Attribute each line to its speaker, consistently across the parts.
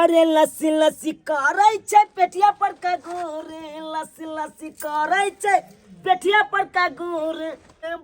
Speaker 1: अरे लस्सी लस्सी करै छै पेटिया पर का गुर, लस्सी लस्सी करै छै पेटिया पर का गुर,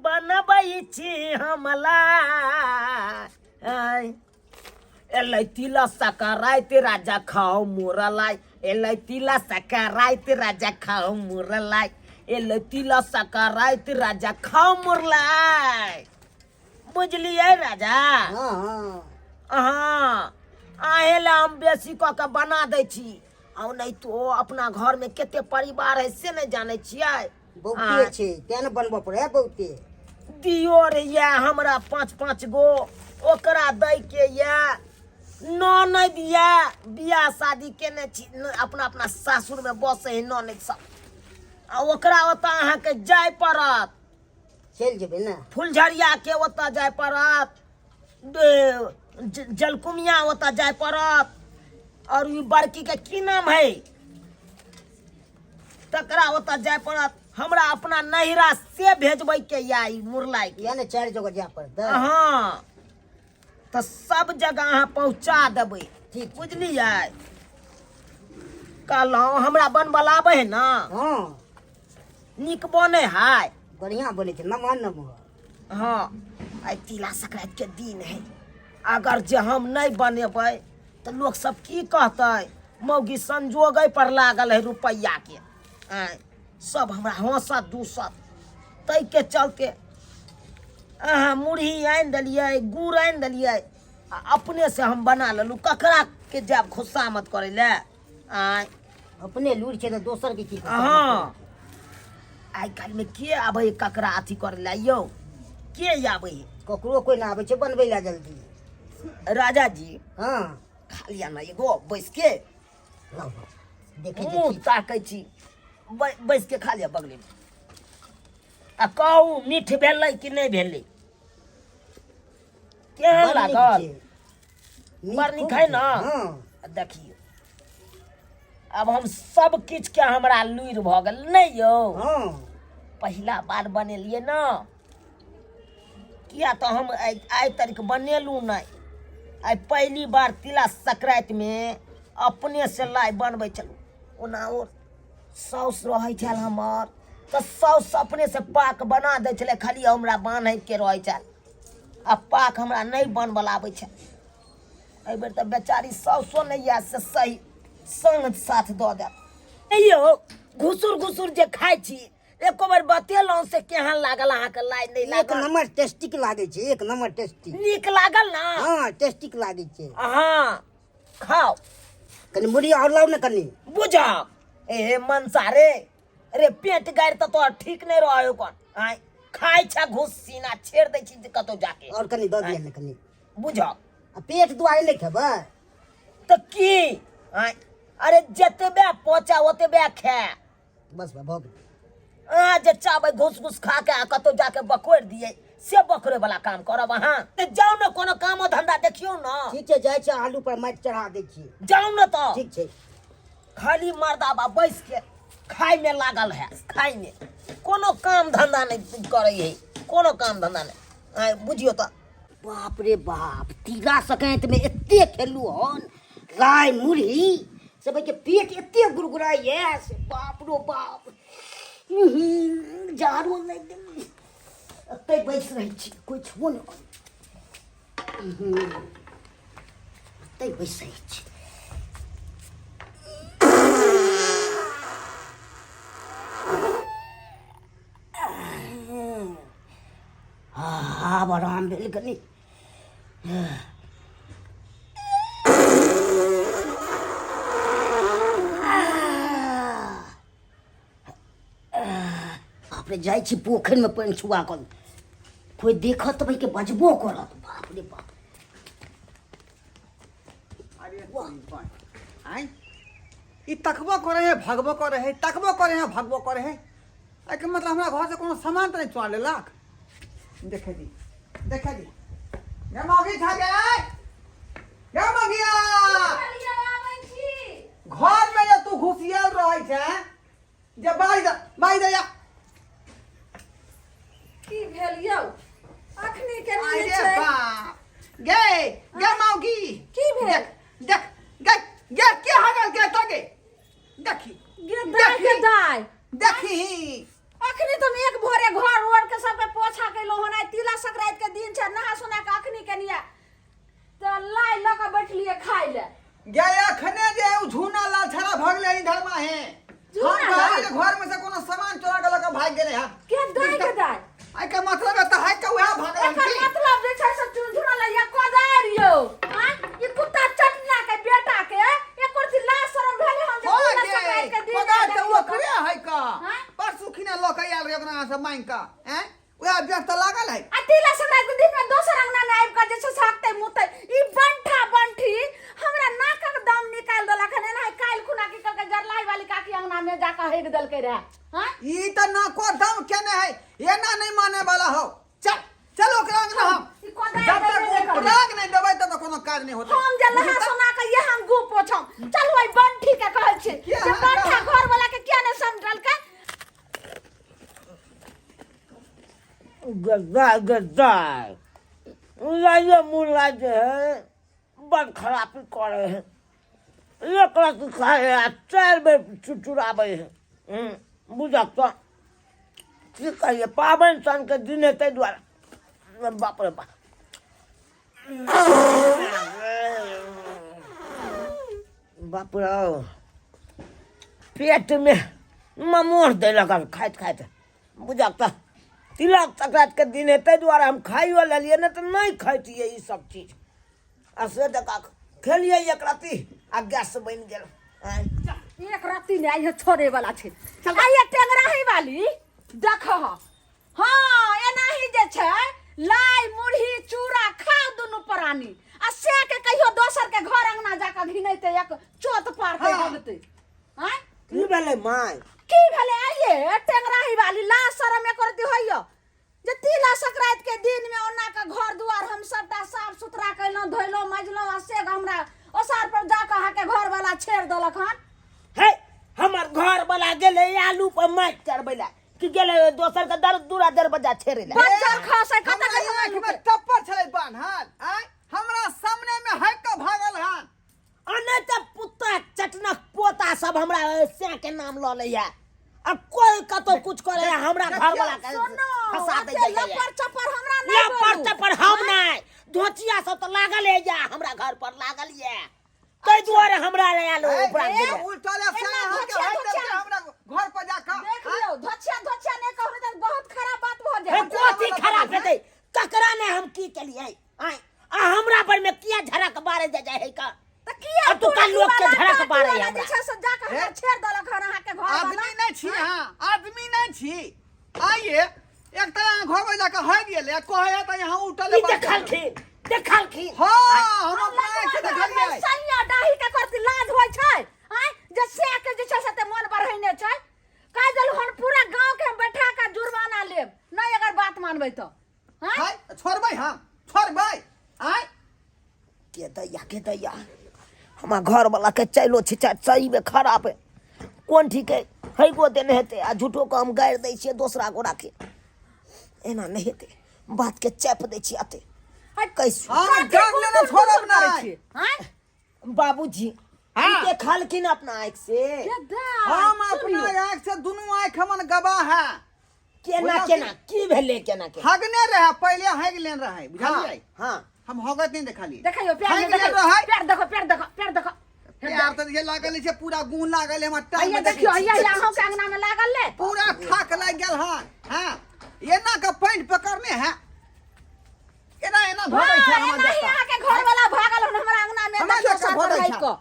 Speaker 1: बनबै छी हमला। आय एलै तिला सकराइत राजा खाओ मोरलाई, एलै तिला सकराइत राजा खाओ मोरलाई, एलै तिला सकराइत राजा खाओ मोरलाई। बुझलियै राजा?
Speaker 2: हाँ हाँ।
Speaker 1: हाँ, अहें ला हम बेसी कऽ के बना दै छी, आ नहि तो अपना घर में कते परिवार है से नहि जानै छियै।
Speaker 2: बहुते छै, तें ने बनबऽ पड़ै है बहुते।
Speaker 1: दियो रे या हमरा पाँच पाँच गो ओकरा दै के या ननद या बियाह शादी केने छी, अपना अपना सासुर में बसै है ननद सब, आ ओकरा ओतऽ अहाँके जाय पड़त।
Speaker 2: चलि जेबै ने।
Speaker 1: फुलझरिया के ओतऽ जाय पड़त, जलकुमिया ओतऽ जाय पड़त, और ई बड़की के की नाम है तकरा ओतऽ जाय पड़त। हमरा अपना नैहरा से भेजबै के या ई मुरलाई के।
Speaker 2: या ने चारि जगह जाय पड़त।
Speaker 1: हाँ, तऽ सब जगह अहाँ पहुँचा देबै।
Speaker 2: ठीक।
Speaker 1: बुझलियै? कहलहुँ हमरा बनबल आबै है ने?
Speaker 2: हाँ।
Speaker 1: नीक बने है?
Speaker 2: बढ़िया बने छै, नमहर नमहर।
Speaker 1: हाँ, आइ तिला संक्रांति के दिन है, अगर जे हम नहीं बनेबै तऽ लोक सब की कहतै? मौगी संजोगै पर लागल है रुपैआ के, आँय सब हमरा हंसत दूसत। ताहिके चलते अहाँ मुरही आनि देलियै, गुड़ आनि देलियै, आ अपने से हम बना लेलहुँ। ककरा के जायब खुशामद करै लए? आँय,
Speaker 2: अपने लूरि छै तऽ दोसर के की?
Speaker 1: हँ, आइ काल्हिमे के आबै ककरा अथी करै लए यौ? के आबै?
Speaker 2: ककरो कोइ नहि आबै छै बनबै लए जल्दी।
Speaker 1: राजा जी।
Speaker 2: हाँ।
Speaker 1: खा लिअ ने एगो बैस के।
Speaker 2: लाउ, लाउ। देखै छी।
Speaker 1: मुँह ताकै छी, बैस के खा लिअ बगलेमे, आ कहू मीठ भेलै कि नहि भेलै, केहन
Speaker 2: बड़ नीक
Speaker 1: लागल?
Speaker 2: छै। नीक
Speaker 1: बड़ नीक
Speaker 2: खूब
Speaker 1: है
Speaker 2: छै।
Speaker 1: ने?
Speaker 2: हाँ।
Speaker 1: आ देखियौ, आब हम सब किछु के हमरा लुरि भऽ गेल नहि यौ?
Speaker 2: हाँ।
Speaker 1: पहिला बार बनेलियै ने, किया तऽ हम आइ तक बनेलहुँ नहि। आइ पहिली बार तिला संक्रान्तिमे अपने से लाइ बनबै छलहुँ। ओना ओ साउस रहै छल हमर, तऽ साउस अपने से पाक बना दै छलै, खाली हमरा बान्हैके रहै छल, आ पाक हमरा नहि बनबल आबै छल। एहिबेर तऽ बेचारी साउसो नहि आयल से सही संग साथ दऽ देत। यौ, घुसुर घुसुर जे खाइ छी, एको बेर बतेलहुँ से केहन लागल अहाँके लाइ? नहि
Speaker 2: एक
Speaker 1: लागल?
Speaker 2: नंबर टेस्टिक लागै छै, एक नंबर टेस्टी।
Speaker 1: नीक लागल ने?
Speaker 2: हाँ, टेस्टिक लागै छै।
Speaker 1: हाँ, खाओ।
Speaker 2: कनि मुरही आओर लाउ ने कनि।
Speaker 1: बुझाओ ए मनसा रे, रे पेट गाड़ि तऽ तोहर ठीक नहि रहै कोन। आँय, खाइ छ घुस सीना छेड़ दै छी कतौ जाके।
Speaker 2: आओर कनि दऽ दिअ ने कनि।
Speaker 1: बुझाओ।
Speaker 2: आ पेट दुआरे नहि खेबै?
Speaker 1: तऽ की? आँय, अरे जतबे पचा ओतबे खाए।
Speaker 2: बस भऽ गेल।
Speaker 1: अहाँ जे चाहबै घुस घुस खा के आ कतौ जाके बकोरि दियै, से बकरे वाला काम करब अहाँ? तऽ जाउ ने, कोनो कामो धंधा देखियौ ने।
Speaker 2: ठीक छै, जाइ छै, आलू पर माटि चढ़ा दै छियै।
Speaker 1: जाउ ने तऽ।
Speaker 2: ठीक छै।
Speaker 1: खाली मर्दाबा बैस के खाय में लागल है, खाय में, कोनो काम धंधा नहीं करे है, कोनो काम धंधा नहीं। आँय, बुझियौ तऽ।
Speaker 2: बाप रे बाप, तिला संक्रांति में एते खेलू हन राय मुरही से के पेट एते गुड़गुड़ाइए से बाप रो बाप। जाड़ो लागि गेल। एतै बैस रहै छी, कोइ छेबो नहि करै। एतै बैस रहै छी। आब आराम भेल कनि। बाप रे, जाइ छी पोखरिमे पानि छुआ कऽ, कोइ देखत तऽ के बजबो करत। बाप रे बाप।
Speaker 3: अरे आँय, ई तकबो करे है भगबो करे है, तकबो करे है भगबो करे है। एहिके मतलब हमरा घरसँ कोनो सामान तऽ नहि चोरा लेलक? देखे दी, देखे दी। गे मौगी छा गे, गे मौगिया, घर में जे तू घुसियल रहै छै जे बाज दे, बाज दे या।
Speaker 4: की भेल यौ? अखनी के
Speaker 3: आइ
Speaker 4: नींद
Speaker 3: रे
Speaker 4: छै।
Speaker 3: बाप, गे गे मौगी।
Speaker 4: की भेल?
Speaker 3: देख देख, गे देखी।
Speaker 4: अखनी तुम एक भोरे घर ओर के सबके पोछा केलहुँ हन, आइ तिला संक्रांति के दिन छै, नहा सोना के अखनी केनिया तऽ लाइ लऽ कऽ बैठलियै खाय लए।
Speaker 3: गे अखने जे उ झूना लाल छड़ा भगले इधर मा है।
Speaker 4: झूना
Speaker 3: हम कहली
Speaker 4: लाल?
Speaker 3: जे घर में से कोनो सामान चोरा के लऽ के भाग गेलै हन।
Speaker 4: के दाइ के दाइ?
Speaker 3: आइ के मतलब है तऽ है के उएह भागल हन
Speaker 4: एकर
Speaker 3: की?
Speaker 4: मतलब जे छै से झुनझुना लैया कोदारि यौ। आँय, ई कुत्ता चटना के बेटा के एको रति लाज शरम भेलै हन जे
Speaker 3: हो
Speaker 4: तिला
Speaker 3: गे,
Speaker 4: संक्रांति के दिन
Speaker 3: पगार तऽ
Speaker 4: देखियौ
Speaker 3: ओकरे है का।
Speaker 4: हाँ?
Speaker 3: परसू खिना लऽ के आयल रहे ओकरा से मांगि कऽ, आँय? उएह व्यस्त तऽ लागल है।
Speaker 4: आ तिला संक्रांति के दिन में दोसर अंगना में आबि कऽ जे छै से हकतै मुतै ई बंठा बंठी हमरा नाकक दम निकालि देलक हन। एनाहि काल्हि खुना की कहलकै जरलाही वाली काकी अंगना में जाकऽ हेग देलकै रहए। हाँ?
Speaker 3: ई तऽ नाको दम केने है, एना नहीं माने वाला हो। चल चल ओकरा अंगना हम।
Speaker 4: ई कोदारि
Speaker 3: जब तक
Speaker 4: देबे नहि
Speaker 3: ओ
Speaker 4: करबै।
Speaker 3: राग नहीं देबै तब तक कोनो काज नहीं होतै।
Speaker 4: हम जे लहा सोना के ये हम गु पोछम। चलू ओहि बंठी के कहै छी
Speaker 3: किया
Speaker 4: जे
Speaker 3: हाँ,
Speaker 4: बंठा
Speaker 3: कहा?
Speaker 4: घर वाला के किया नहि समझलकै।
Speaker 1: गद्दा गद्दा लाइए मुला जे है बड़ खराबी करे है। एक रत्ती खाए है आ 4 बेर चुचुराबै है। बुझक तऽ की कहिए, पाबनि सन के दिन है ताहि दुआरे। बाप रे बाप, बाप रे, पेटमे ममोड़ देलक खाइत खाइत। बुझक तऽ तिलक संक्रान्तिके दिन है ताहि दुआरे हम खाइयो लेलियै, नहि तऽ नहि खैतियै ई सब चीज। आ से देखा खेलियै एक रत्ती आ गैस बनि गेल। आँय।
Speaker 4: एक रत्ती नहि आइ छोड़े वाला छै। आइए टेंगराही वाली देख। हाँ, एनाही जे छै लाइ मुरही चूड़ा खाउ दुनू प्राणी आ से के कहियो दोसर के घर अंगना जाकऽ घिनैते एक चोत पार के
Speaker 3: हाँ।
Speaker 4: भगतै। आँय?
Speaker 1: की भेलै माय?
Speaker 4: की भेलै? आइए टेंगराही वाली लाज शरम एको रत्ती होइयो जे तिला संक्रांति के दिन में ओना के घर दुआर हम सबटा साफ सुथरा केलहुँ, धोइलहुँ मजलहुँ आ से हमरा ओसार पर जाकऽ अहाँके घर वाला छेड़ देलक हन।
Speaker 1: हे, हमर घर वाला गेलै आलू पर माटि चढ़बै लए कि गेलै दोसर के दर दूरा दरवाजा छेड़ै लए?
Speaker 4: बच्चा खसै कतऽ
Speaker 3: हमरा
Speaker 4: के
Speaker 3: आँखि में टप्पर छलै बान्हल, आँय? हमरा सामने में हटि कऽ भागल हन।
Speaker 1: आ नहि तऽ पुत्ता चटनक पोता सब हमरा सैं के नाम लऽ लैया आ कोई कतौ कुछ करे हमरा घर वाला के
Speaker 4: सुनो,
Speaker 1: फंसा दै
Speaker 4: अते
Speaker 1: जाइए।
Speaker 4: लपड़ चपड़ हमरा नहि
Speaker 1: लपड़
Speaker 4: बोलू।
Speaker 1: चपड़ हम नहि, धोचिया सब तऽ लागल है या हमरा घर पर लागल ये, ताहि दुआरे हमरा लए आयल
Speaker 3: ए,
Speaker 1: उपरा
Speaker 3: ए,
Speaker 1: गेलै।
Speaker 3: उल्टा ले से
Speaker 4: एना
Speaker 3: अहाँके
Speaker 4: धोचिया,
Speaker 3: हटि देलकै
Speaker 4: धोचिया।
Speaker 3: हमरा घर पर जाकऽ।
Speaker 4: देख लियौ, धोचिया धोचिया नहि कहू तऽ बहुत खराब बात भऽ
Speaker 1: हे,
Speaker 4: जायत।
Speaker 1: कोथी खराब हेतै? ककरा ने हम की केलियै? आँय, आ हमरा पर में किया झड़क बारे जा जाय है का?
Speaker 4: तऽ किया
Speaker 1: एतुका
Speaker 4: तोरा
Speaker 1: लोक के
Speaker 4: वाला
Speaker 1: झड़क
Speaker 4: काटी
Speaker 1: बारे
Speaker 4: वाला
Speaker 1: हमरा।
Speaker 4: जे छै से जाकऽ हमरा
Speaker 3: हे?
Speaker 4: छेड़ देलक हन अहाँके घर वाला।
Speaker 3: आदमी नहि छी अहाँ, आदमी नहि छी। आइए एक तऽ अहाँ घर में जाकऽ हटि गेलै आ कहै है तऽ यहाँ उठल
Speaker 1: ई देखलखिन, देखलखिन।
Speaker 3: हाँ, हम
Speaker 4: हम
Speaker 3: अपना आँखि से देखलियै।
Speaker 4: सैया डाही के करती लाज होइ छै? आँय, जे से के जे छै से ते मन बढ़ेने छै। कहि देलहुँ हन पूरा गाँव के हम बैठा के जुर्माना लेब, नहि अगर बात मानबै तऽ। आँय?
Speaker 3: हाय, छोड़बै हम, छोड़बै। आँय?
Speaker 1: के दैया, के दैया, हमरा घर वाला के चलो छिचा सही में खराब है। कोन ठीक है, है गो देने हेतै आ झूठो के हम गारि दै छियै दोसरा गोरा के। एना नहि हेतै, बात के चापि दै छियै अते।
Speaker 4: हाय,
Speaker 1: कैसे?
Speaker 3: हम
Speaker 4: काकी
Speaker 3: जान
Speaker 4: गुड़
Speaker 3: लेने
Speaker 4: गुड़
Speaker 3: छोड़ब
Speaker 4: गुड़ करै
Speaker 3: नहि।
Speaker 4: छी। आँय?
Speaker 1: बाबूजी,
Speaker 3: हाँ।
Speaker 1: ई देखलखिन अपना आँखि से?
Speaker 4: के दाइ,
Speaker 3: हम
Speaker 4: सुनियौ।
Speaker 3: अपना आँखि से दुनू आँखि हमर गवाह है।
Speaker 1: केना
Speaker 3: बुझलखिन?
Speaker 1: केना की भेलै, केना केना?
Speaker 3: हगने रहे, पहिले हगि लेने रहे, बुझलियै?
Speaker 1: हाँ।
Speaker 3: हम हगत नहीं देखलियै।
Speaker 4: देखियौ प्यार
Speaker 3: हगि
Speaker 4: में
Speaker 3: लेने
Speaker 4: देखियौ,
Speaker 3: रहे।
Speaker 4: प्यार देखो, प्यार देखो, प्यार देखो।
Speaker 3: प्यार तऽ जे लागल छै पूरा गुण लागल है हमर टांग
Speaker 4: हैया
Speaker 3: में।
Speaker 4: देखियौ, हैया हैया अहूँ के अंगना में लागल ले।
Speaker 3: पूरा थाक लागि गेल हन। हाँ, एना के पैंट पकड़ने है, एना एना
Speaker 4: हाँ,
Speaker 3: भरै छै हमर
Speaker 4: एनाही
Speaker 3: जत्ता।
Speaker 4: अहाँके घर वाला भागल हन हमरा अंगना में।
Speaker 3: हमरा
Speaker 4: देखियौ
Speaker 3: जत्ता
Speaker 4: सात
Speaker 3: भरै
Speaker 4: भाई
Speaker 3: छै।
Speaker 4: कऽ।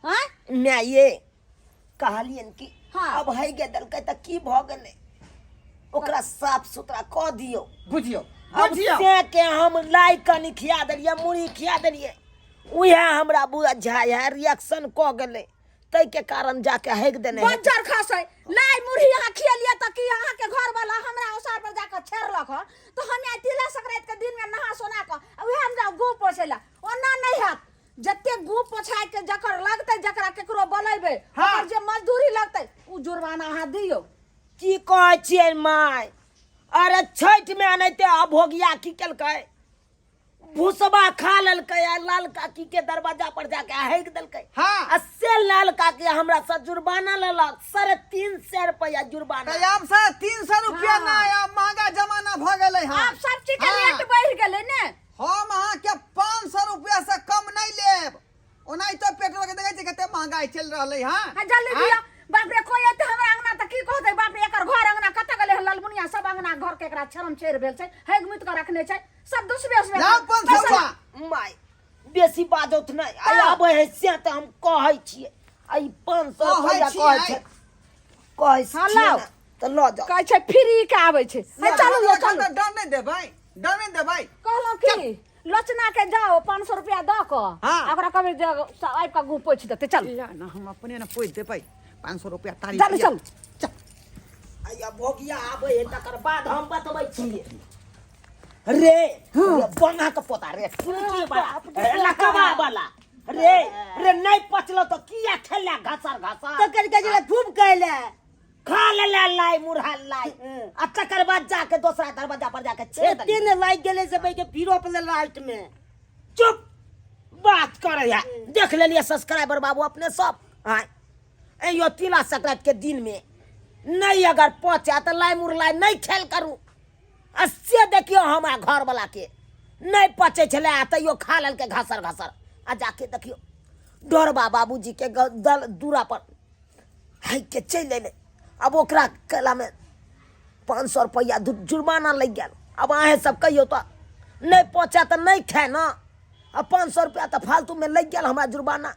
Speaker 4: हाँ?
Speaker 1: माय ये कहलियन कि
Speaker 4: हाँ।
Speaker 1: अब है गे देलकै तऽ की भऽ गेलै, ओकरा साफ सुथरा कऽ दियौ।
Speaker 3: बुझियौ,
Speaker 1: अब
Speaker 3: बुझियौ।
Speaker 1: से के हम लाइ कनि खिया देलियै, मुरही खिया देलियै, उएह हमरा बुझाइ है रिएक्शन कऽ गेलै, ताहिके कारण जाके हेक देने हेतै।
Speaker 4: बज्जर खसै लाइ मुरही अहाँ खियलियै तऽ की अहाँके घर वाला हमरा ओसार पर जाकऽ छेड़लक हन? तऽ हम आइ तिला संक्रांति के दिन में नहा सोना कऽ आ उएह हम जाउ गु पोछै लए। ओना नहि हैत, जते गु पोछाय के जकर लगतै, जकरा केकरो बोलेबै,
Speaker 3: हाँ।
Speaker 4: ओकर जे मजदूरी लगतै उ जुर्माना अहाँ दियौ।
Speaker 1: की कहै छियै माय? अरे छठि में अनैते अभोगिया की केलकै, भूसबा खा लेलकै आ लाल काकी के दरवाजा पर जाके हेक देलकै।
Speaker 3: हाँ।
Speaker 1: आ से लाल काकी हमरा से जुर्माना लेलक 350 रुपया जुर्माना।
Speaker 3: तऽ आब 350 रुपया
Speaker 4: हाँ।
Speaker 3: नहि, आब महगा जमाना भऽ गेलै हँ।
Speaker 4: आब सब चीज के
Speaker 3: हाँ।
Speaker 4: रेट बढ़ि गेलै ने।
Speaker 3: हम अहाँके 500 रुपया से कम नहि लेब। ओनाहितो पेट्रोल के देखै छियै कते महगाई चलि रहलै हँ।
Speaker 4: आ जल्दी
Speaker 3: आँय?
Speaker 4: दिअ। बाप रे, कोई एते हमरा अंगना तऽ की कहतै? बाप रे, एकर घर अंगना कतऽ गेलै हन? ललमुनिया सब अंगना घर के एकरा छरम चढ़ि भेल छै, हैग मुति कऽ रखने छै सब दुसबे उसबे।
Speaker 3: लाउ 500 रुपया।
Speaker 1: माय, बेसी बाजौत नहि। आइ
Speaker 4: हाँ।
Speaker 1: आबै है से तऽ हम कहै छियै, आ ई 500
Speaker 3: कहै
Speaker 1: रुपया
Speaker 3: छियै।
Speaker 1: कहै छै, कहै
Speaker 4: हाँ,
Speaker 1: छियै
Speaker 4: लाउ।
Speaker 1: ने, तऽ लऽ जाउ।
Speaker 4: कहै छै फ्री के आबै छै। हे, चलू यौ,
Speaker 3: एखन
Speaker 4: चलू।
Speaker 3: तऽ डर नहि देबै, डर नहि देबै।
Speaker 4: कहलहुँ की, लोचना के जाओ 500 रुपया दऽ कऽ
Speaker 3: हाँ।
Speaker 4: आ ओकरा कहबै जे आबि कऽ गुह पोछि देतै। चल।
Speaker 3: ला ना, हम अपने ने पोछि देबै 500 रुपया तारी।
Speaker 4: चलू, चलू।
Speaker 3: चल।
Speaker 1: आइ भोगिया आबै है तकर बाद हम बतबै छियै। रे रे बंगा के पोता रे, सुनकी वाला रे, लकवा वाला रे, रे नहीं पचलो तो किया खेला घसर घसर?
Speaker 2: तो कर के जला खूब कहले।
Speaker 1: खा ले ला लाई मुरहा लाई, आ तकर बाद जाके दोसरा दरवाजा पर जाके छेद।
Speaker 2: एते ने लागि गेलै से भाई के फिरो अपने लाइट में।
Speaker 1: चुप, बात करे है। देख लेलिए सब्सक्राइबर बाबू अपने सब, आय अयो तिला संक्रांति के दिन में नहीं अगर पहुंचा तो लाई मुरलाई नहीं खेल करू। आ से देखियो हमरा घर वाला के नहीं पचे छलै, आ तैयो खा लेलकै घसर घसर। आ जाके देखियो डोरबा बाबूजी के दल दूरा पर हाइक के चलि अयलै। आब ओकरा कैला में 500 रुपैआ जुर्माना लागि गेल। आब अहें सब कहियौ तऽ नहि पहुँचे तऽ नहि खाय ने, आ 500 रुपैआ तऽ फालतूमे लागि गेल हमरा जुर्माना।